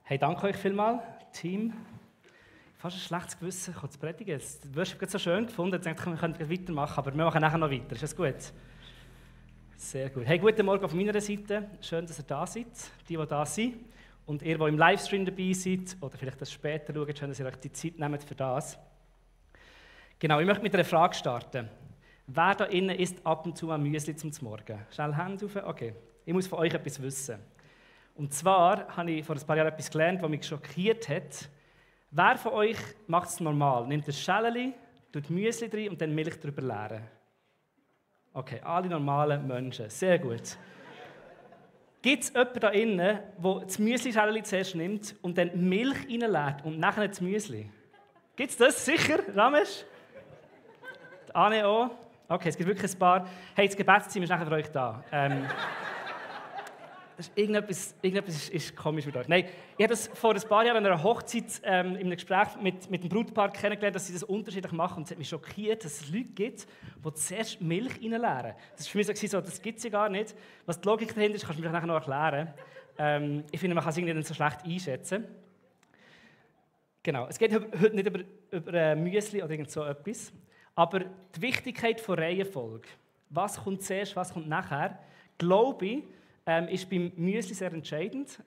Hey, danke euch vielmals, Team. Fast ein schlechtes Gewissen, ich kann es predigen. Du wirst es so schön gefunden, ich dachte, wir können weitermachen, aber wir machen nachher noch weiter. Ist das gut? Sehr gut. Hey, guten Morgen auf meiner Seite. Schön, dass ihr da seid, die da sind. Und ihr, die im Livestream dabei seid, oder vielleicht das später schaut, schön, dass ihr euch die Zeit nehmt für das. Genau, ich möchte mit einer Frage starten. Wer da innen isst ab und zu ein Müsli zum Morgen? Schnell Hände auf. Okay. Ich muss von euch etwas wissen. Und zwar habe ich vor ein paar Jahren etwas gelernt, das mich schockiert hat. Wer von euch macht es normal? Nimmt ein Schälchen, tut Müsli rein und dann Milch drüber leeren? Okay, alle normalen Menschen. Sehr gut. Gibt es jemanden da innen, der das Müsli-Schälchen zuerst nimmt und dann Milch reinleert und nachher das Müsli? Gibt es das? Sicher? Ramesh? Anne auch? Okay, es gibt wirklich ein paar. Hey, das Gebetsteam ist nachher für euch da. Irgendetwas ist komisch mit euch. Nein, ich habe das vor ein paar Jahren an einer Hochzeit in einem Gespräch mit dem Brautpaar kennengelernt, dass sie das unterschiedlich machen. Und es hat mich schockiert, dass es Leute gibt, die zuerst Milch reinleeren. Das war für mich so, das gibt es ja gar nicht. Was die Logik dahinter ist, kannst du mir nachher noch erklären. Ich finde, man kann es irgendwie nicht so schlecht einschätzen. Genau, es geht heute nicht über Müsli oder irgend so etwas. Aber die Wichtigkeit von Reihenfolge, was kommt zuerst, was kommt nachher, glaube ich, ist beim Müsli sehr entscheidend.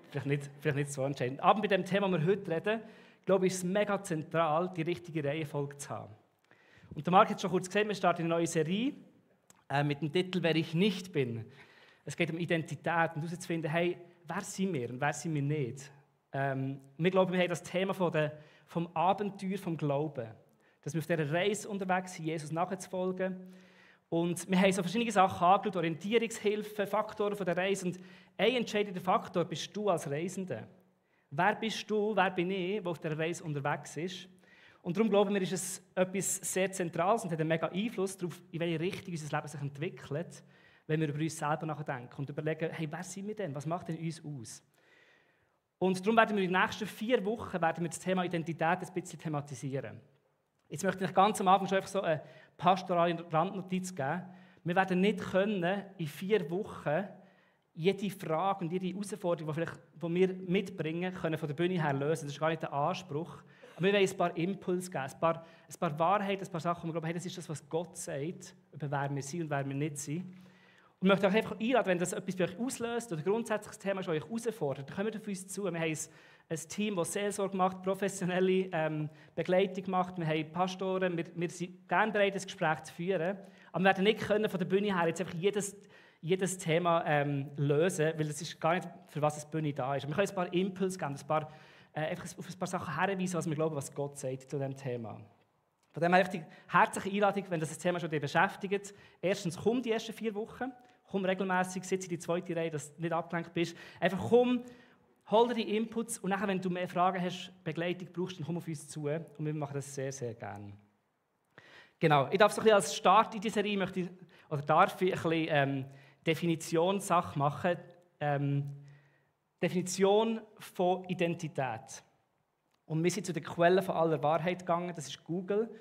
Vielleicht nicht so entscheidend. Aber bei dem Thema, das wir heute reden, glaube ich, ist es mega zentral, die richtige Reihenfolge zu haben. Und der Marc hat es schon kurz gesagt, wir starten eine neue Serie mit dem Titel «Wer ich nicht bin». Es geht um Identität und herauszufinden, hey, wer sind wir und wer sind wir nicht. Wir glauben, wir haben das Thema vom Abenteuer, vom Glauben. Dass wir auf dieser Reise unterwegs sind, Jesus nachzufolgen. Und wir haben so verschiedene Sachen angeschaut, Orientierungshilfen, Faktoren von der Reise. Und ein entscheidender Faktor bist du als Reisender. Wer bist du, wer bin ich, der auf dieser Reise unterwegs ist? Und darum glauben wir, ist es etwas sehr Zentrales und hat einen mega Einfluss darauf, in welche Richtung unser Leben sich entwickelt, wenn wir über uns selber nachdenken und überlegen, hey, wer sind wir denn? Was macht denn uns aus? Und darum werden wir in den nächsten 4 Wochen das Thema Identität ein bisschen thematisieren. Jetzt möchte ich ganz am Anfang schon einfach so eine pastorale Randnotiz geben. Wir werden nicht können, in 4 Wochen jede Frage und jede Herausforderung, die wir mitbringen, können von der Bühne her lösen. Das ist gar nicht der Anspruch. Aber wir wollen ein paar Impulse geben, ein paar Wahrheiten, ein paar Sachen, wo wir glauben, hey, das ist das, was Gott sagt, über wer wir sind und wer wir nicht sind. Und ich möchte euch einfach einladen, wenn das etwas bei euch auslöst oder grundsätzlich das Thema ist, das euch herausfordert, dann kommt auf uns zu. Wir haben ein Team, das Seelsorge macht, professionelle Begleitung macht. Wir haben Pastoren, wir sind gerne bereit, das Gespräch zu führen. Aber wir werden nicht können, von der Bühne her jetzt einfach jedes Thema lösen, weil das ist gar nicht, für was die Bühne da ist. Wir können ein paar Impulse geben, einfach auf ein paar Sachen hinweisen, was wir glauben, was Gott sagt zu diesem Thema. Von dem her die herzliche Einladung, wenn das Thema schon dich beschäftigt. Erstens, komm die ersten 4 Wochen. Komm regelmäßig, sitze in die 2. Reihe, dass du nicht abgelenkt bist. Einfach komm, hol dir die Inputs und nachher, wenn du mehr Fragen hast, Begleitung brauchst, dann komm auf uns zu. Und wir machen das sehr, sehr gerne. Genau, ich darf so ein bisschen als Start in dieser Reihe darf ich ein bisschen Definitionssache machen. Definition von Identität. Und wir sind zu den Quellen von aller Wahrheit gegangen, das ist Google.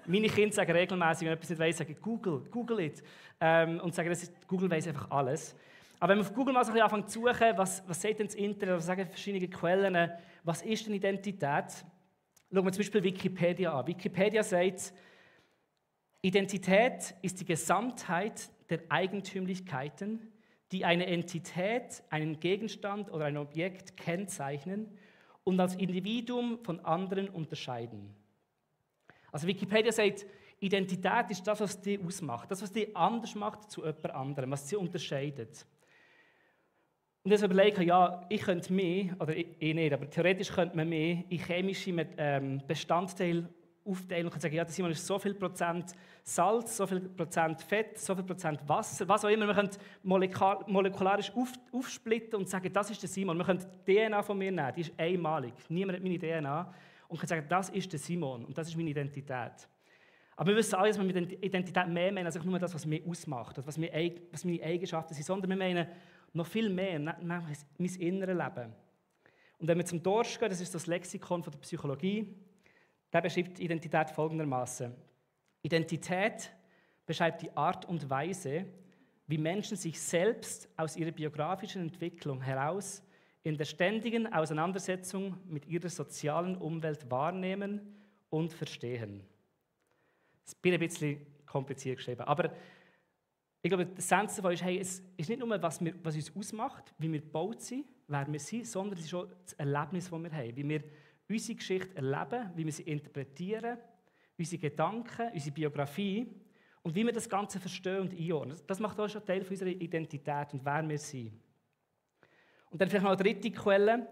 Meine Kinder sagen regelmäßig, wenn etwas nicht weiss, sagen Google it. Und sagen, Google weiss einfach alles. Aber wenn man auf Google mal so ein bisschen anfängt zu suchen, was sagt denn das Internet, was sagen verschiedene Quellen, was ist denn Identität? Schauen wir zum Beispiel Wikipedia an. Wikipedia sagt, Identität ist die Gesamtheit der Eigentümlichkeiten, die eine Entität, einen Gegenstand oder ein Objekt kennzeichnen und als Individuum von anderen unterscheiden. Also Wikipedia sagt, Identität ist das, was dich ausmacht, das, was dich anders macht zu jemand anderem, was sie unterscheidet. Und jetzt überlege ich, ja, ich könnte mehr, oder ich nicht, aber theoretisch könnte man mehr in chemische Bestandteile aufteilen und kann sagen, ja, das ist so viel Prozent Salz, so viel Prozent Fett, so viel Prozent Wasser, was auch immer. Wir können molekularisch aufsplitten und sagen, das ist der Simon. Wir können die DNA von mir nehmen, die ist einmalig. Niemand hat meine DNA. Und kann sagen, das ist der Simon und das ist meine Identität. Aber wir wissen alle, dass wir mit Identität mehr meinen, als nur das, was mich ausmacht, was meine Eigenschaften sind, sondern wir meinen noch viel mehr, nämlich mein inneres Leben. Und wenn wir zum Dorsch gehen, das ist das Lexikon von der Psychologie, der beschreibt Identität folgendermaßen: Identität beschreibt die Art und Weise, wie Menschen sich selbst aus ihrer biografischen Entwicklung heraus in der ständigen Auseinandersetzung mit ihrer sozialen Umwelt wahrnehmen und verstehen. Das ist ein bisschen kompliziert geschrieben, aber ich glaube, der Essenz davon ist, hey, es ist nicht nur, was uns ausmacht, wie wir gebaut sind, wer wir sind, sondern es ist auch das Erlebnis, das wir haben, wie wir unsere Geschichte erleben, wie wir sie interpretieren, unsere Gedanken, unsere Biografie und wie wir das Ganze verstehen und einordnen. Das macht auch schon Teil unserer Identität und wer wir sind. Und dann vielleicht noch eine dritte Quelle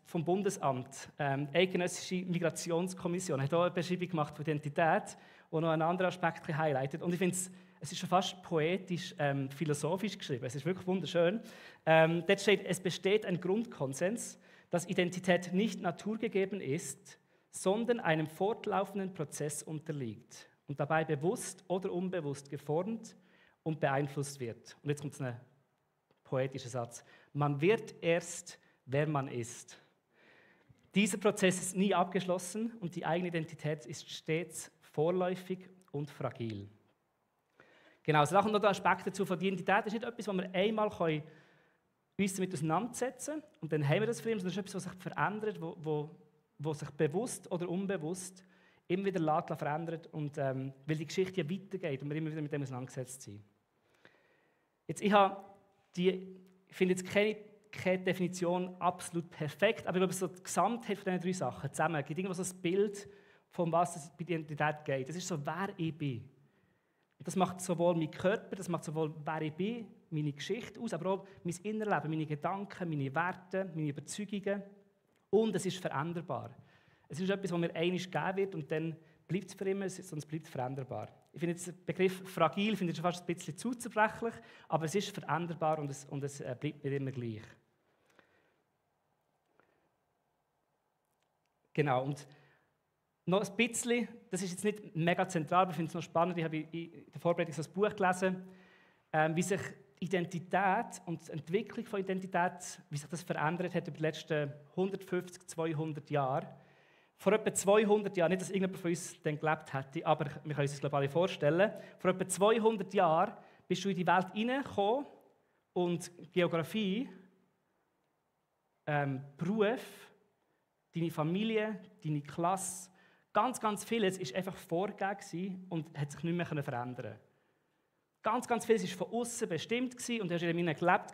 vom Bundesamt. Die Eidgenössische Migrationskommission hat auch eine Beschreibung gemacht von Identität, die noch einen anderen Aspekt highlightet. Und ich finde es ist schon fast poetisch, philosophisch geschrieben. Es ist wirklich wunderschön. Dort steht, es besteht ein Grundkonsens, dass Identität nicht naturgegeben ist, sondern einem fortlaufenden Prozess unterliegt und dabei bewusst oder unbewusst geformt und beeinflusst wird. Und jetzt kommt ein poetischer Satz. Man wird erst, wer man ist. Dieser Prozess ist nie abgeschlossen und die eigene Identität ist stets vorläufig und fragil. Genau, so kommt noch der Aspekt dazu von der Identität. Das ist nicht etwas, wo wir einmal uns damit auseinandersetzen können und dann haben wir das für ihn, sondern es ist etwas, was sich verändert, wo sich bewusst oder unbewusst immer wieder verändert und weil die Geschichte ja weitergeht und wir immer wieder mit dem auseinandergesetzt sind. Jetzt, ich finde jetzt keine Definition absolut perfekt, aber ich glaube, so die Gesamtheit von diesen 3 Sachen zusammen gibt irgendwo so ein Bild, von was es bei der Identität geht. Das ist so, wer ich bin. Das macht sowohl mein Körper, das macht sowohl, wer ich bin, meine Geschichte aus, aber auch mein Innerleben, meine Gedanken, meine Werte, meine Überzeugungen. Und es ist veränderbar. Es ist etwas, was mir einmal geben wird und dann bleibt es für immer, sondern es bleibt veränderbar. Ich finde jetzt den Begriff fragil finde ich schon fast ein bisschen zu zerbrechlich, aber es ist veränderbar und es bleibt nicht immer gleich. Genau, und noch ein bisschen, das ist jetzt nicht mega zentral, aber ich finde es noch spannend, ich habe in der Vorbereitung so ein Buch gelesen, wie sich Identität und die Entwicklung von Identität, wie sich das verändert hat über die letzten 150, 200 Jahre. Vor etwa 200 Jahren, nicht, dass irgendjemand von uns dann gelebt hätte, aber wir können uns das glaube ich alle vorstellen, vor etwa 200 Jahren bist du in die Welt hineingekommen und Geografie, Beruf, deine Familie, deine Klasse, ganz vieles war einfach vorgegeben und hat sich nicht mehr verändern. Ganz vieles war von außen bestimmt und du hast in ihnen gelebt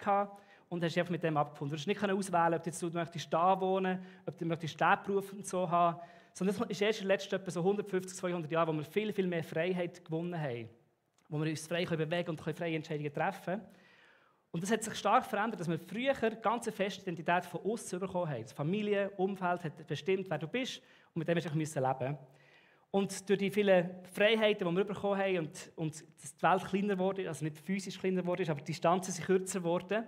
und hast einfach mit dem abgefunden. Du hast nicht auswählen, ob du möchtest da wohnen, ob du möchtest diesen Beruf und so haben, sondern das ist erst in den letzten etwa so 150, 200 Jahren, wo wir viel mehr Freiheit gewonnen haben, wo wir uns frei bewegen und freie Entscheidungen treffen können. Und das hat sich stark verändert, dass wir früher ganz eine feste Identität von außen bekommen haben. Das Familie, Umfeld hat bestimmt, wer du bist und mit dem musst du leben. Und durch die vielen Freiheiten, die wir bekommen haben und dass die Welt kleiner geworden ist, also nicht physisch kleiner geworden ist, aber die Distanzen sind kürzer geworden,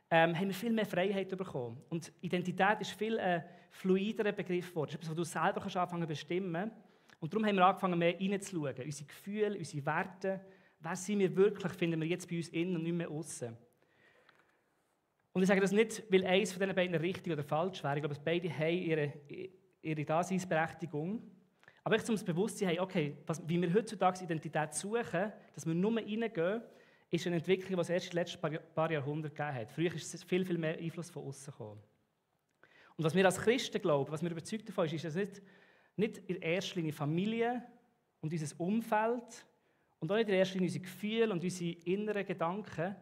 haben wir viel mehr Freiheit bekommen. Und Identität ist viel ein fluiderer Begriff geworden. Das ist etwas, was du selber anfangen zu bestimmen. Und darum haben wir angefangen, mehr reinzuschauen. Unsere Gefühle, unsere Werte, wer sind wir wirklich, finden wir jetzt bei uns innen und nicht mehr außen. Und ich sage das nicht, weil eines von diesen beiden richtig oder falsch wäre. Ich glaube, beide haben ihre Daseinsberechtigung. Aber ich zum Bewusstsein haben, okay, wie wir heutzutage Identität suchen, dass wir nur reingehen, ist eine Entwicklung, die es erst in den letzten paar Jahrhunderten gegeben hat. Früher ist viel mehr Einfluss von außen gekommen. Und was wir als Christen glauben, was wir überzeugt davon ist, dass nicht in erster Linie Familie und unser Umfeld und auch nicht in erster Linie unsere Gefühle und unsere inneren Gedanken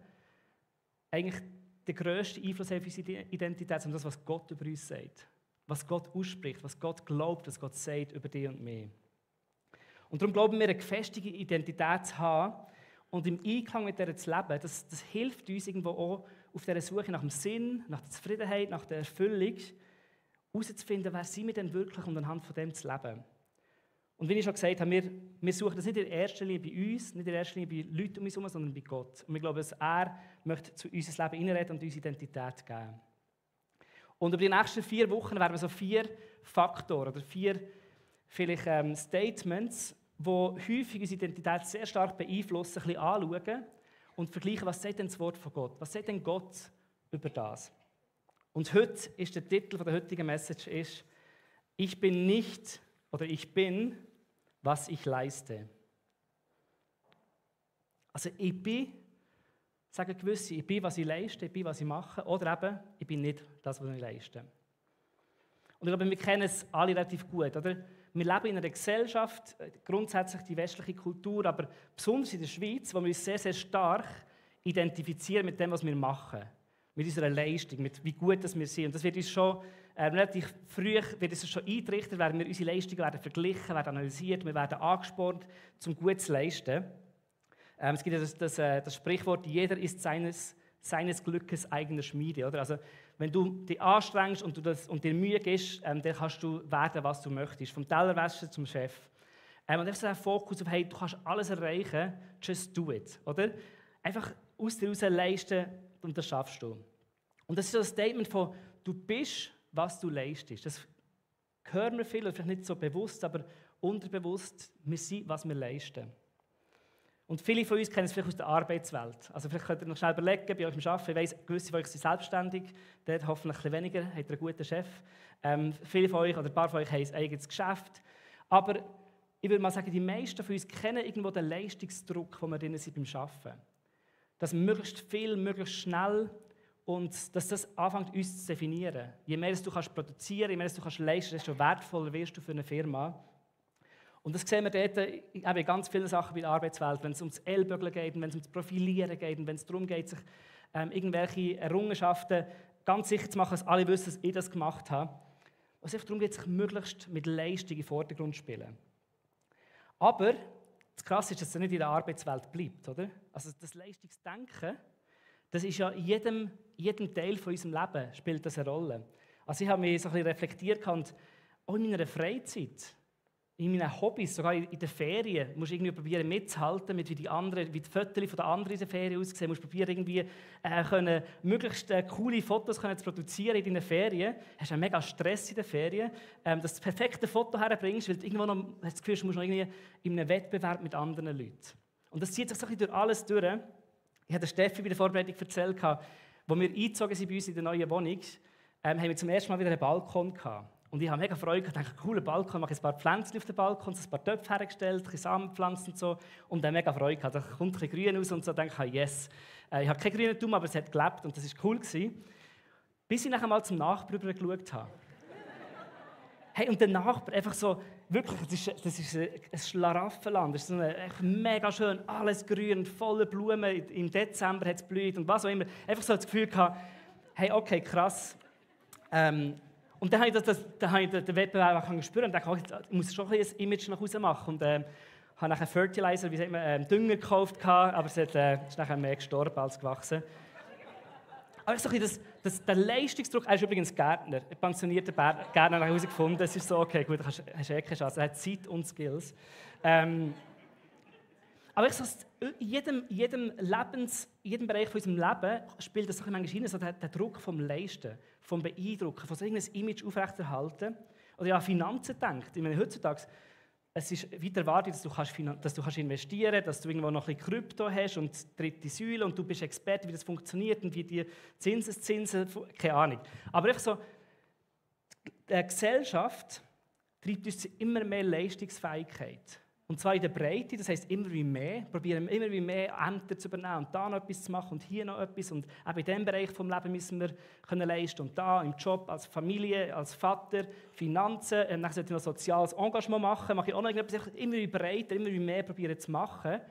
eigentlich den grössten Einfluss haben auf unsere Identität, sondern das, was Gott über uns sagt. Was Gott ausspricht, was Gott glaubt, was Gott sagt über dich und mich. Und darum glauben wir, eine gefestigte Identität zu haben und im Einklang mit der zu leben, das hilft uns irgendwo auch auf dieser Suche nach dem Sinn, nach der Zufriedenheit, nach der Erfüllung, herauszufinden, wer sind wir denn wirklich und anhand von dem zu leben. Und wie ich schon gesagt habe, wir suchen das nicht in erster Linie bei uns, nicht in erster Linie bei Leuten um uns herum, sondern bei Gott. Und wir glauben, dass er möchte zu unserem Leben hineinreden und uns Identität geben. Und über die nächsten 4 Wochen werden wir so 4 Faktoren oder 4 vielleicht Statements, die häufig unsere Identität sehr stark beeinflussen, ein bisschen anschauen und vergleichen, was sagt denn das Wort von Gott? Was sagt denn Gott über das? Und heute ist der Titel der heutigen Message ist, ich bin nicht oder ich bin, was ich leiste. Also ich bin, sagen gewisse, ich bin, was ich leiste, ich bin, was ich mache, oder eben, ich bin nicht das, was ich leiste. Und ich glaube, wir kennen es alle relativ gut, oder? Wir leben in einer Gesellschaft, grundsätzlich die westliche Kultur, aber besonders in der Schweiz, wo wir uns sehr, sehr stark identifizieren mit dem, was wir machen. Mit unserer Leistung, mit wie gut wir sind. Und das wird uns schon relativ früh wird es schon eintrichtert, werden wir unsere Leistungen werden verglichen, werden analysiert, wir werden angespornt, zum gut zu leisten. Es gibt ja das Sprichwort, jeder ist seines Glückes eigener Schmiede. Oder? Also, wenn du dich anstrengst und dir Mühe gibst, dann kannst du werden, was du möchtest. Vom Tellerwäscher zum Chef. Und einfach so ein Fokus auf, hey, du kannst alles erreichen, just do it. Oder? Einfach aus dir heraus leisten und das schaffst du. Und das ist so ein Statement von, du bist, was du leistest. Das hören wir viel, vielleicht nicht so bewusst, aber unterbewusst, wir sind, was wir leisten. Und viele von uns kennen es vielleicht aus der Arbeitswelt. Also vielleicht könnt ihr noch schnell überlegen, bei euch im Arbeiten, ich weiss, gewisse von euch sind selbstständig, dort hoffentlich ein bisschen weniger, habt ihr einen guten Chef. Viele von euch oder ein paar von euch haben ein eigenes Geschäft. Aber ich würde mal sagen, die meisten von uns kennen irgendwo den Leistungsdruck, den wir drin sind beim Arbeiten. Dass möglichst viel, möglichst schnell und dass das anfängt, uns zu definieren. Je mehr du kannst produzieren, je mehr du kannst leisten, desto wertvoller wirst du für eine Firma. Und das sehen wir dort in ganz vielen Sachen bei der Arbeitswelt, wenn es ums Ellbögeln geht, wenn es ums Profilieren geht, wenn es darum geht, sich irgendwelche Errungenschaften ganz sicher zu machen, dass alle wissen, dass ich das gemacht habe. Es einfach darum geht, sich möglichst mit Leistung in den Vordergrund zu spielen. Aber das Krasse ist, dass es nicht in der Arbeitswelt bleibt, oder? Also das Leistungsdenken, das ist ja in jedem Teil von unserem Leben spielt das eine Rolle. Also ich habe mich so ein bisschen reflektiert und auch in meiner Freizeit, in meinen Hobbys, sogar in den Ferien, musst du irgendwie probieren mitzuhalten, mit wie die Fotos von den anderen in der Ferien aussehen. Du musst probieren, irgendwie möglichst coole Fotos zu produzieren in deinen Ferien. Du hast einen mega Stress in den Ferien, dass du das perfekte Foto herbringst, weil du irgendwo noch hast das Gefühl, du musst noch irgendwie in einem Wettbewerb mit anderen Leuten. Und das zieht sich so ein bisschen durch alles durch. Ich habe der Steffi bei der Vorbereitung erzählt, als wir eingezogen sind bei uns in der neuen Wohnung, haben wir zum ersten Mal wieder einen Balkon gehabt. Und ich habe mega Freude gehabt, dachte, cooler Balkon, mache ich ein paar Pflänzchen auf den Balkon, ein paar Töpfe hergestellt, ein bisschen Samenpflanzen und so. Und dann mega Freude gehabt. Da kommt ein bisschen grün aus und so, denke ich, yes. Ich habe keinen grünen Daumen, aber es hat gelebt und das war cool gewesen. Bis ich nachher mal zum Nachbar geschaut habe. Hey, und der Nachbar, einfach so, wirklich, das ist ein Schlaraffenland. Das ist so mega schön, alles grün, voller Blumen. Im Dezember hat es blüht und was auch immer. Einfach so das Gefühl gehabt, hey, okay, krass. Und dann habe ich den Wettbewerb gespürt und dachte, ich muss schon ein Image nach Hause machen. Und habe nachher Fertilizer, wie sagt man, Dünger gekauft, aber es ist nachher mehr gestorben als gewachsen. Aber so der Leistungsdruck, er ist übrigens Gärtner, ein pensionierter Gärtner nach Hause gefunden. Es ist so, okay, gut, hast du keine Chance. Er hat Zeit und Skills. Aber ich so, in jedem Bereich von unserem Leben spielt das manchmal hinein, so der Druck vom Leisten, vom Beeindrucken, von so irgendeinem Image aufrechterhalten. Oder ja, Finanzen denkt. Ich meine, heutzutage, es ist weit erwartet, dass du kannst investieren kannst, dass du irgendwo noch ein bisschen Krypto hast und dritte Säule und du bist Experte, wie das funktioniert und wie die Zinsen, keine Ahnung. Aber einfach so, die Gesellschaft treibt uns zu immer mehr Leistungsfähigkeit. Und zwar in der Breite, das heisst immer wie mehr, probieren immer wie mehr Ämter zu übernehmen und da noch etwas zu machen und hier noch etwas und auch in diesem Bereich des Lebens müssen wir können leisten und da im Job, als Familie, als Vater, Finanzen, dann sollte ich noch soziales Engagement machen, mache ich auch noch irgendetwas, immer wie breiter, immer wie mehr probieren zu machen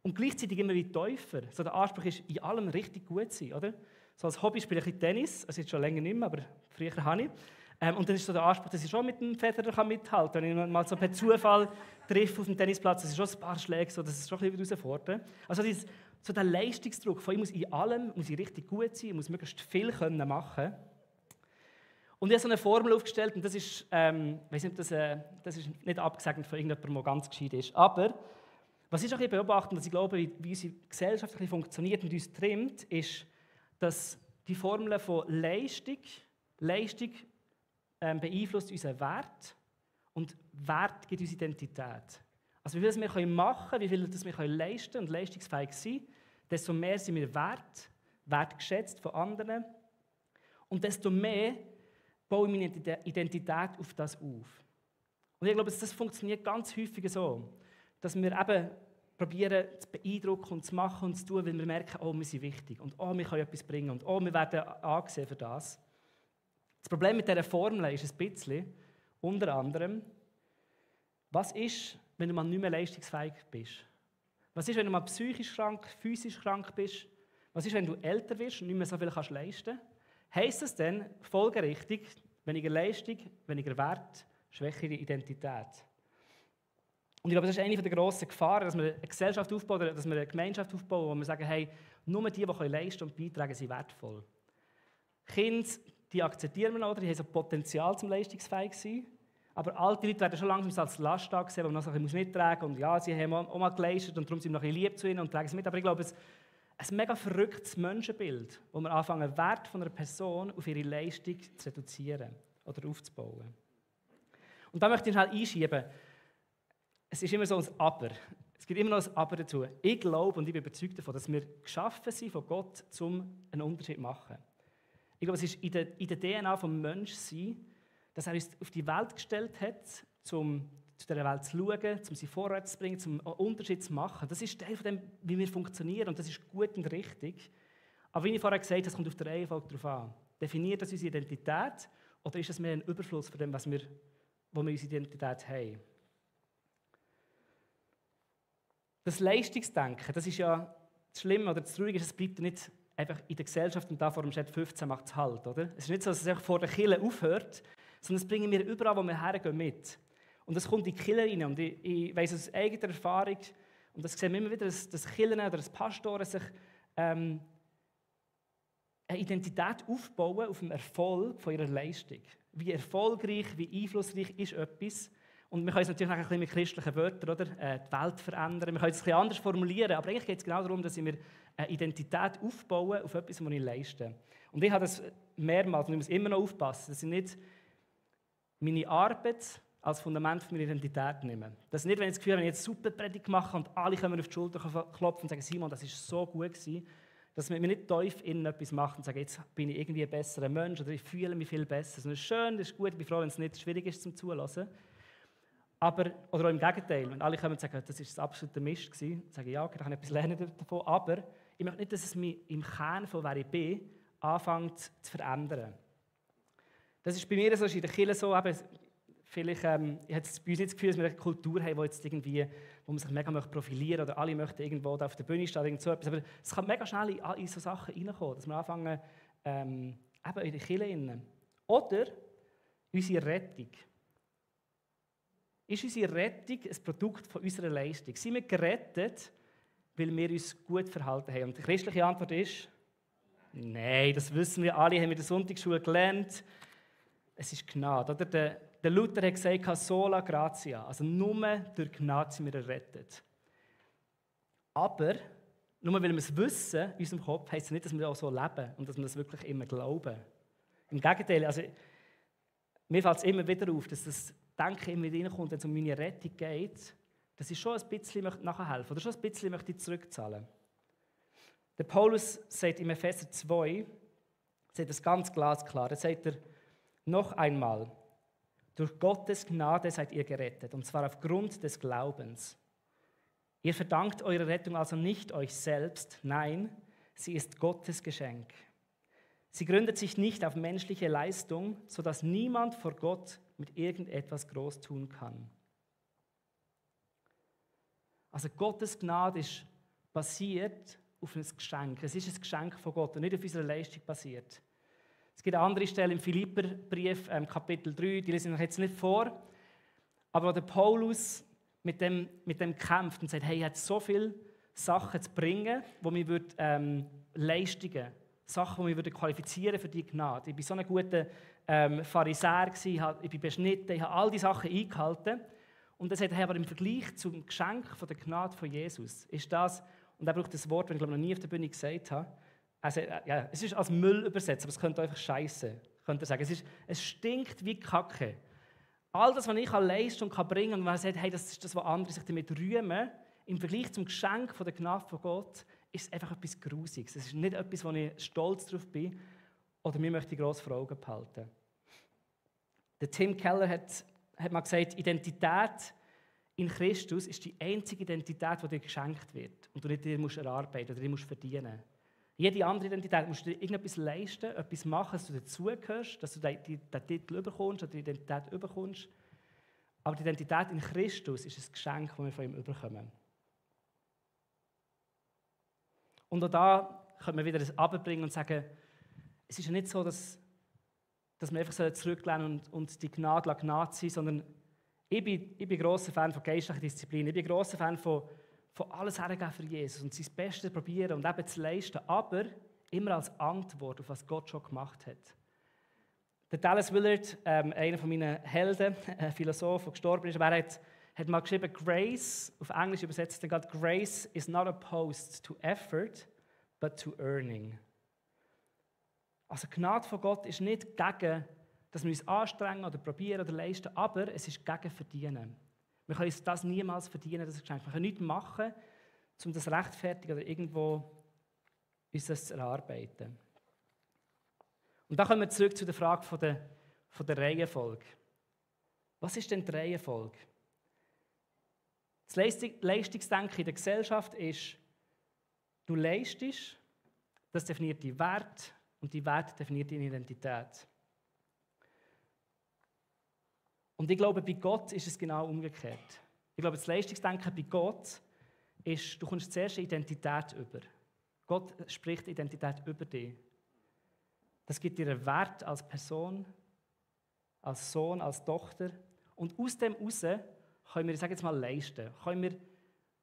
und gleichzeitig immer wie tiefer. So der Anspruch ist, in allem richtig gut zu sein, oder? So als Hobby spiele ich Tennis, also jetzt schon länger nicht mehr, aber früher habe ich. Und dann ist so der Anspruch, dass ich schon mit dem Federer mithalten kann. Wenn ich mal so per Zufall treffe auf dem Tennisplatz, das ist schon ein paar Schläge, so, das ist schon ein bisschen herausfordernd. Also so der Leistungsdruck von ich muss in allem muss ich richtig gut sein, ich muss möglichst viel machen. Und ich habe so eine Formel aufgestellt, und das ist, ich weiß nicht, das ist nicht abgesegnet von irgendjemandem, der ganz gescheit ist. Aber was ich auch beobachte, was ich glaube, wie unsere Gesellschaft funktioniert und uns trimmt, ist, dass die Formel von Leistung beeinflusst unseren Wert und Wert gibt uns Identität. Also wie viel wir machen können, wie viel wir leisten und leistungsfähig sein, desto mehr sind wir wertgeschätzt von anderen und desto mehr baue ich meine Identität auf das auf. Und ich glaube, das funktioniert ganz häufig so, dass wir eben probieren zu beeindrucken und zu machen und zu tun, weil wir merken, oh, wir sind wichtig und oh, wir können etwas bringen und oh, wir werden angesehen für das. Das Problem mit dieser Formel ist ein bisschen, unter anderem, was ist, wenn du mal nicht mehr leistungsfähig bist? Was ist, wenn du mal psychisch krank, physisch krank bist? Was ist, wenn du älter wirst und nicht mehr so viel kannst leisten? Heisst das dann folgerichtig, weniger Leistung, weniger Wert, schwächere Identität? Und ich glaube, das ist eine der grossen Gefahren, dass wir eine Gesellschaft aufbauen, dass wir eine Gemeinschaft aufbauen, wo wir sagen, hey, nur die leisten und beitragen, sind wertvoll. Kinder, die akzeptieren wir noch, die haben so Potenzial zum leistungsfähig sein. Aber alte Leute werden schon langsam als Last angesehen, wo man noch so ein bisschen mittragen muss. Und ja, sie haben auch mal geleistet und darum sind wir noch ein bisschen lieb zu ihnen und tragen es mit. Aber ich glaube, es ist ein mega verrücktes Menschenbild, wo wir anfangen, den Wert von einer Person auf ihre Leistung zu reduzieren oder aufzubauen. Und da möchte ich schnell einschieben, es ist immer so ein Aber. Es gibt immer noch ein Aber dazu. Ich glaube und ich bin überzeugt davon, dass wir geschaffen sind von Gott, um einen Unterschied zu machen. Ich glaube, es ist in der DNA des Menschseins, dass er uns auf die Welt gestellt hat, um zu dieser Welt zu schauen, um sie vorwärts zu bringen, um einen Unterschied zu machen. Das ist Teil von dem, wie wir funktionieren und das ist gut und richtig. Aber wie ich vorher gesagt habe, es kommt auf der Reihenfolge darauf an. Definiert das unsere Identität oder ist es mehr ein Überfluss von dem, wo wir unsere Identität haben? Das Leistungsdenken, das ist ja das Schlimme oder das Traurige, es bleibt nicht einfach in der Gesellschaft und da vor dem Schritt 15 macht es halt, oder? Es ist nicht so, dass es einfach vor der Kirche aufhört, sondern es bringen wir überall, wo wir hergehen, mit. Und das kommt in die Kirche rein. Und ich weiss aus eigener Erfahrung, und das sehen wir immer wieder, dass Kirchen oder dass Pastoren sich eine Identität aufbauen auf dem Erfolg von ihrer Leistung. Wie erfolgreich, wie einflussreich ist etwas. Und wir können es natürlich ein bisschen mit christlichen Wörtern, oder? Die Welt verändern. Wir können es ein bisschen anders formulieren, aber eigentlich geht es genau darum, dass wir eine Identität aufbauen auf etwas, was ich leiste. Und ich habe das mehrmals und ich muss immer noch aufpassen, dass ich nicht meine Arbeit als Fundament für meine Identität nehme. Das ist nicht, wenn ich das Gefühl habe, wenn ich jetzt super Predigt mache und alle können mir auf die Schulter klopfen und sagen, Simon, das war so gut gewesen, dass man mir nicht tief innen etwas macht und sagt, jetzt bin ich irgendwie ein besserer Mensch oder ich fühle mich viel besser. Das ist schön, das ist gut, ich bin froh, wenn es nicht schwierig ist zum Zuhören. Aber, oder auch im Gegenteil, wenn alle kommen und sagen, das war das absolute Mist gewesen, sage ich, ja, okay, da kann ich etwas lernen davon, aber ich möchte nicht, dass es mich im Kern von wer ich bin, anfängt zu verändern. Das ist bei mir so, ist in der Kirche so, eben, vielleicht, ich habe bei uns nicht das Gefühl, dass wir eine Kultur haben, wo man sich mega profilieren möchte oder alle möchten irgendwo da auf der Bühne stehen, irgend so etwas. Aber es kann mega schnell in so Sachen reinkommen, dass wir anfangen, eben in der Kirche rein. Oder unsere Rettung. Ist unsere Rettung ein Produkt von unserer Leistung? Sind wir gerettet, weil wir uns gut verhalten haben? Und die christliche Antwort ist, nein, das wissen wir alle, haben wir in der Sonntagsschule gelernt. Es ist Gnade. Oder? Der Luther hat gesagt, sola gratia, also nur durch Gnade sind wir errettet. Aber, nur weil wir es wissen in unserem Kopf, heisst es nicht, dass wir auch so leben und dass wir das wirklich immer glauben. Im Gegenteil, also, mir fällt es immer wieder auf, dass das Denken immer reinkommt, wenn es um meine Rettung geht, dass ich schon ein bisschen nachhelfen möchte oder schon ein bisschen möchte zurückzahlen. Der Paulus sagt im Epheser 2, sagt das ganz glasklar, da sagt er, noch einmal, durch Gottes Gnade seid ihr gerettet, und zwar aufgrund des Glaubens. Ihr verdankt eure Rettung also nicht euch selbst, nein, sie ist Gottes Geschenk. Sie gründet sich nicht auf menschliche Leistung, sodass niemand vor Gott mit irgendetwas groß tun kann. Also Gottes Gnade ist basiert auf ein Geschenk. Es ist ein Geschenk von Gott und nicht auf unserer Leistung basiert. Es gibt eine andere Stelle im Philipperbrief, Kapitel 3, die lese ich euch jetzt nicht vor, aber wo der Paulus mit dem kämpft und sagt, hey, ich habe so viele Sachen zu bringen, die mir Leistungen, Sachen, die mich qualifizieren für die Gnade. Ich war so ein guter Pharisäer, ich bin beschnitten, ich habe all diese Sachen eingehalten. Und er sagt, hey, aber im Vergleich zum Geschenk von der Gnade von Jesus ist das, und er braucht das Wort, das ich noch nie auf der Bühne gesagt habe, also, ja, es ist als Müll übersetzt, aber es könnte einfach Scheiße, könnte er sagen. Es stinkt wie Kacke. All das, was ich leisten und bringen kann, und man sagt, hey, das ist das, was andere sich damit rühmen, im Vergleich zum Geschenk von der Gnade von Gott, ist es einfach etwas Grusiges. Es ist nicht etwas, wo ich stolz drauf bin oder mir möchte gross vor Augen behalten. Der Tim Keller hat mal gesagt, Identität in Christus ist die einzige Identität, die dir geschenkt wird und du nicht dir musst erarbeiten oder dir musst verdienen. Jede andere Identität musst du dir irgendetwas leisten, etwas machen, dass du dazugehörst, dass du den Titel bekommst oder die Identität bekommst. Aber die Identität in Christus ist ein Geschenk, das wir von ihm bekommen. Und auch da können wir wieder das abbringen und sagen, es ist ja nicht so, dass wir einfach zurücklehnen und die Gnade sein, sondern ich bin grosser Fan von geistlicher Disziplin. Ich bin grosser Fan von alles hergeben für Jesus und sein Bestes probieren und eben zu leisten, aber immer als Antwort auf was Gott schon gemacht hat. Der Dallas Willard, einer von meinen Helden, ein Philosoph, der gestorben ist, aber hat mal geschrieben, Grace, auf Englisch übersetzt er gerade, Grace is not opposed to effort, but to earning. Also Gnade von Gott ist nicht gegen, dass wir uns anstrengen oder probieren oder leisten, aber es ist gegen Verdienen. Wir können uns das niemals verdienen, das Geschenk. Wir können nichts machen, um das rechtfertigen oder irgendwo uns das zu erarbeiten. Und dann kommen wir zurück zu der Frage von der Reihenfolge. Was ist denn die Reihenfolge? Das Leistungsdenken in der Gesellschaft ist, du leistest, das definiert deinen Wert und die Wert definiert deine Identität. Und ich glaube, bei Gott ist es genau umgekehrt. Ich glaube, das Leistungsdenken bei Gott ist, du kommst zuerst eine Identität über. Gott spricht Identität über dich. Das gibt dir einen Wert als Person, als Sohn, als Tochter. Und aus dem heraus können wir, ich sage jetzt mal, leisten. Können wir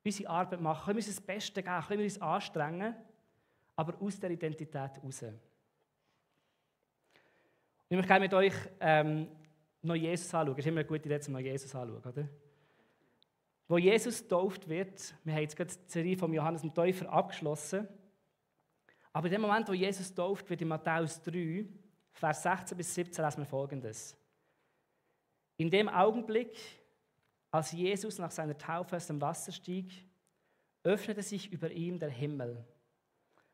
unsere Arbeit machen, können wir uns das Beste geben, können wir uns anstrengen, aber aus der Identität heraus. Und ich möchte gerne mit euch noch Jesus anschauen. Es ist immer eine gute Idee, um noch Jesus anzuschauen, oder? Wo Jesus getauft wird, wir haben jetzt gerade die Serie von Johannes dem Täufer abgeschlossen, aber in dem Moment, wo Jesus getauft wird, in Matthäus 3, Vers 16 bis 17, lesen wir Folgendes. In dem Augenblick, als Jesus nach seiner Taufe aus dem Wasser stieg, öffnete sich über ihm der Himmel.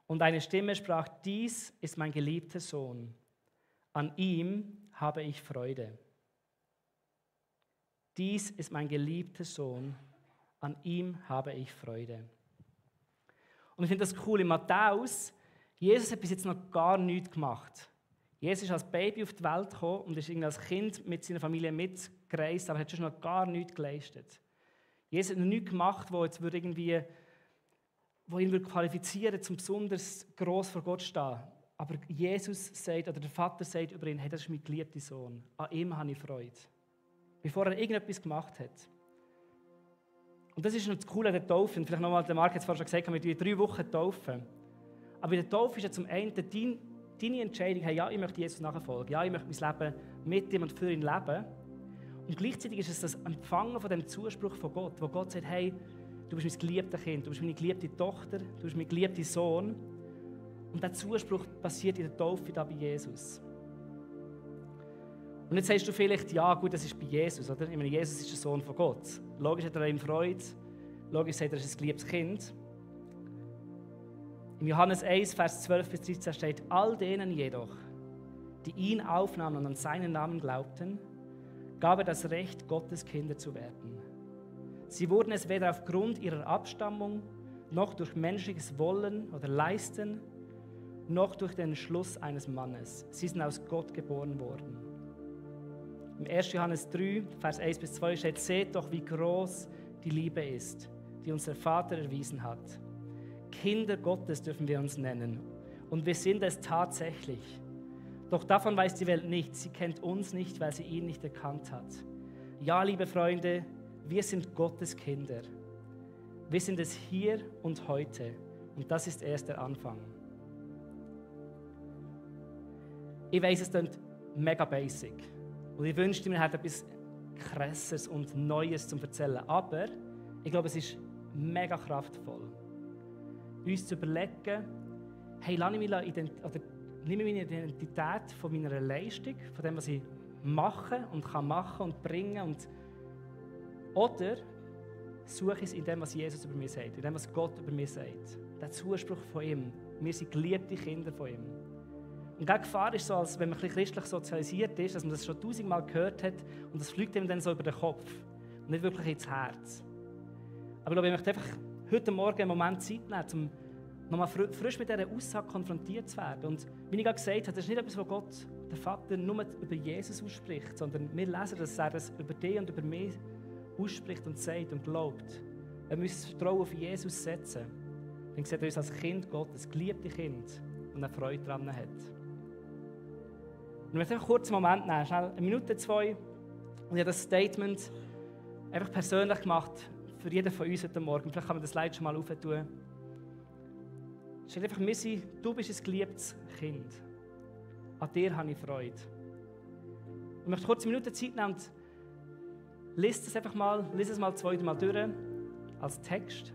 Und eine Stimme sprach, dies ist mein geliebter Sohn, an ihm habe ich Freude. Dies ist mein geliebter Sohn, an ihm habe ich Freude. Und ich finde das cool, in Matthäus, Jesus hat bis jetzt noch gar nichts gemacht. Jesus ist als Baby auf die Welt gekommen und ist als Kind mit seiner Familie mitgereist, aber hat schon noch gar nichts geleistet. Jesus hat noch nichts gemacht, wo ihn qualifizieren zum besonders gross vor Gott stehen. Aber Jesus sagt, oder der Vater sagt über ihn, hey, das ist mein geliebter Sohn, an ihm habe ich Freude. Bevor er irgendetwas gemacht hat. Und das ist noch das Coole an der Taufe. Und vielleicht nochmal, der Marc hat es vorhin schon gesagt, wir 3 Wochen taufen. Aber in der Taufe ist ja zum einen deine Entscheidung, hey, ja, ich möchte Jesus nachfolgen, ja, ich möchte mein Leben mit ihm und für ihn leben. Und gleichzeitig ist es das Empfangen von dem Zuspruch von Gott, wo Gott sagt, hey, du bist mein geliebtes Kind, du bist meine geliebte Tochter, du bist mein geliebter Sohn. Und dieser Zuspruch passiert in der Taufe da bei Jesus. Und jetzt sagst du vielleicht, ja gut, das ist bei Jesus, oder? Ich meine, Jesus ist der Sohn von Gott. Logisch hat er ihm Freude, logisch sagt er, er ist ein geliebtes Kind. Im Johannes 1, Vers 12 bis 13 steht, all denen jedoch, die ihn aufnahmen und an seinen Namen glaubten, gab er das Recht, Gottes Kinder zu werden. Sie wurden es weder aufgrund ihrer Abstammung, noch durch menschliches Wollen oder Leisten, noch durch den Entschluss eines Mannes. Sie sind aus Gott geboren worden. Im 1. Johannes 3, Vers 1 bis 2 steht, seht doch, wie groß die Liebe ist, die uns der Vater erwiesen hat. Kinder Gottes dürfen wir uns nennen. Und wir sind es tatsächlich. Doch davon weiß die Welt nichts. Sie kennt uns nicht, weil sie ihn nicht erkannt hat. Ja, liebe Freunde, wir sind Gottes Kinder. Wir sind es hier und heute. Und das ist erst der Anfang. Ich weiss, es klingt mega basic. Und ich wünschte, mir hätte etwas Krasses und Neues zu erzählen. Aber ich glaube, es ist mega kraftvoll, uns zu überlegen, hey, nehme ich meine Identität von meiner Leistung, von dem, was ich mache und kann machen und bringen, oder suche ich es in dem, was Jesus über mich sagt, in dem, was Gott über mich sagt. Der Zuspruch von ihm. Wir sind geliebte Kinder von ihm. Und die Gefahr ist so, als wenn man ein bisschen christlich sozialisiert ist, dass man das schon 1000-mal gehört hat und das fliegt ihm dann so über den Kopf. nicht wirklich ins Herz. Aber ich glaube, ich möchte einfach heute Morgen einen Moment Zeit nehmen, um nochmal frisch mit dieser Aussage konfrontiert zu werden. Und wie ich gerade gesagt habe, das ist nicht etwas, was Gott, der Vater, nur über Jesus ausspricht, sondern wir lesen, dass er das über dich und über mich ausspricht und sagt und glaubt. Wenn wir unser Vertrauen auf Jesus setzen, dann sieht er uns als Kind Gottes, ein geliebtes Kind, und eine Freude daran hat. Und ich möchte einfach kurz einen Moment nehmen, schnell 1 Minute, 2. Und ich habe das Statement einfach persönlich gemacht für jeden von uns heute Morgen. Vielleicht kann man das Slide schon mal aufhören. Es steht einfach, Missy, du bist ein geliebtes Kind. An dir habe ich Freude. Ich möchte kurz 1 Minute Zeit nehmen und lies es mal 2-3 Mal durch als Text.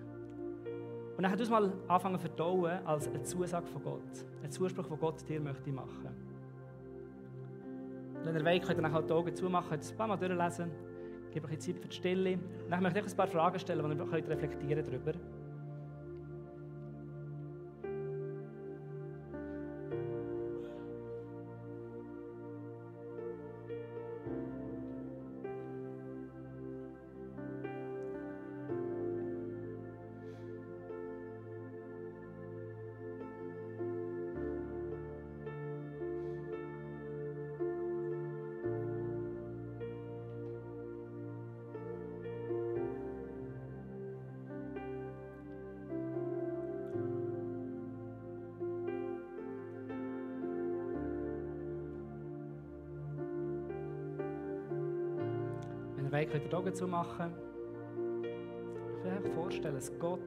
Und dann du es mal anfangen zu verdauen als eine Zusage von Gott. Ein Zuspruch, den Gott dir möchte machen. Wenn ihr wollt, könnt ihr dann halt die Augen zumachen, könnt ein paar Mal durchlesen. Gebt euch Zeit für die Stille. Dann möchte ich ein paar Fragen stellen, die ihr könnt reflektieren darüber. Wenn ihr könnt ihr die Augen zumachen. Ich kann mir vorstellen, dass Gott,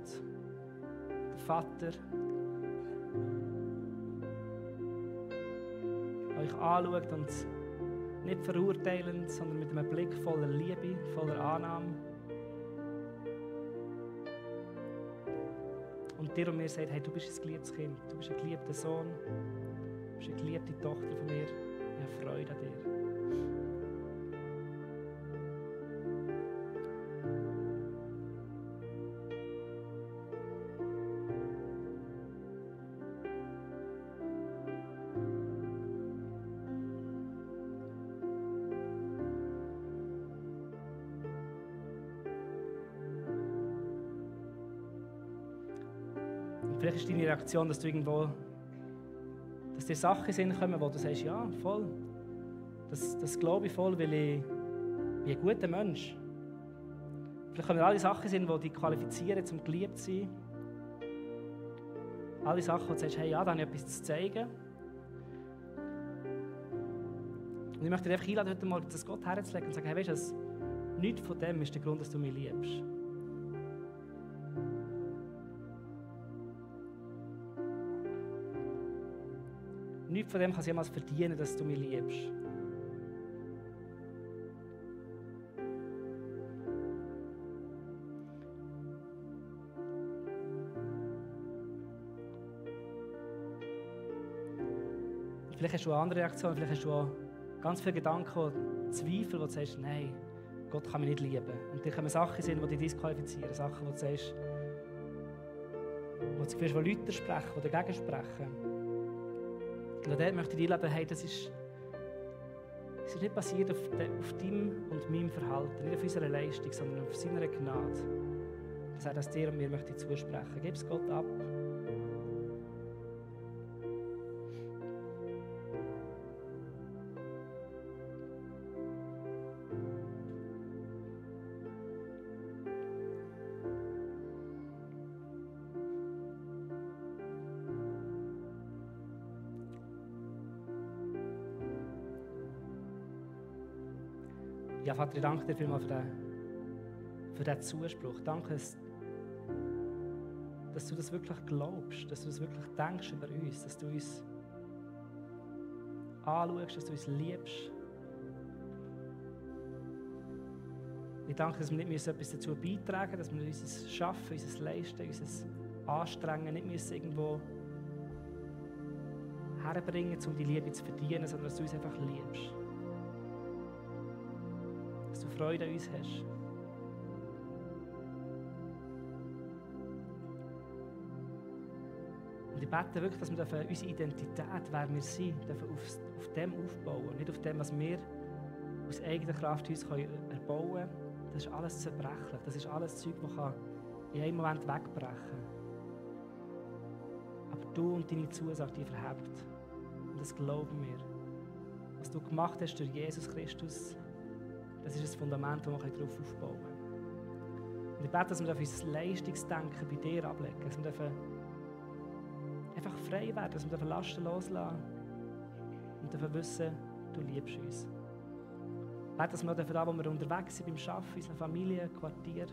der Vater, euch anschaut und nicht verurteilend, sondern mit einem Blick voller Liebe, voller Annahme. Und dir und mir sagt, hey, du bist ein geliebtes Kind, du bist ein geliebter Sohn, du bist eine geliebte Tochter von mir, ich habe Freude an dir. Vielleicht ist deine Reaktion, dass du irgendwo, dass dir Sachen sind kommen, wo du sagst, ja, voll. Das glaube ich voll, weil ich bin ein guter Mensch. Vielleicht kommen alle Sachen sind, die dich qualifizieren, um geliebt zu sein. Alle Sachen, wo du sagst, hey, ja, da habe ich etwas zu zeigen. Und ich möchte dir einfach einladen, heute Morgen das Gott herzulegen und sagen, hey, weißt du, nichts von dem ist der Grund, dass du mich liebst. Nichts von dem kann es jemals verdienen, dass du mich liebst. Vielleicht hast du eine andere Reaktion, vielleicht hast du auch ganz viele Gedanken, Zweifel, wo du sagst, nein, Gott kann mich nicht lieben. Und dann kommen Sachen sein, die dich disqualifizieren, Sachen, wo du sagst, wo du das Gefühl hast, die Leute sprechen, die dagegen sprechen. Und dort möchte ich dir einladen, hey, das ist nicht basiert auf deinem und meinem Verhalten, nicht auf unserer Leistung, sondern auf seiner Gnade. Dass er das dir und mir möchte zusprechen. Gib es Gott ab. Ja, Vater, ich danke dir vielmals für diesen Zuspruch. Danke, dass du das wirklich glaubst, dass du das wirklich denkst über uns, dass du uns anschaust, dass du uns liebst. Ich danke, dass wir nicht etwas dazu beitragen müssen, dass wir unser Schaffen, unser Leisten, unser Anstrengen nicht müssen irgendwo herbringen, um die Liebe zu verdienen, sondern dass du uns einfach liebst. Dass du Freude an uns hast. Und ich bete wirklich, dass wir unsere Identität, wer wir sind, auf dem aufbauen, nicht auf dem, was wir aus eigener Kraft uns erbauen können, Das ist alles zerbrechlich. Das ist alles Zeug, das in einem Moment wegbrechen kann. Aber du und deine Zusage, die verhebt. Und das glauben wir. Was du gemacht hast durch Jesus Christus, das ist ein Fundament, wo wir darauf aufbauen können. Und ich bete, dass wir unser Leistungsdenken bei dir ablegen, dass wir einfach frei werden, dass wir Lasten loslassen und wissen, du liebst uns. Ich bete, dass wir da, wo wir unterwegs sind, beim Arbeiten, in unserer Familie, Quartier,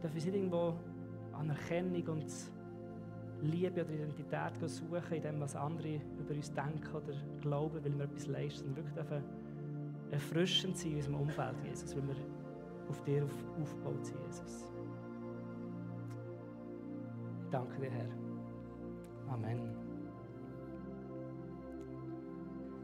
dürfen wir nicht irgendwo Anerkennung und Liebe oder Identität suchen, in dem, was andere über uns denken oder glauben, weil wir etwas leisten. Und wirklich dürfen erfrischend sein in unserem Umfeld, Jesus, weil wir auf dir aufgebaut sind, Jesus. Ich danke dir, Herr. Amen.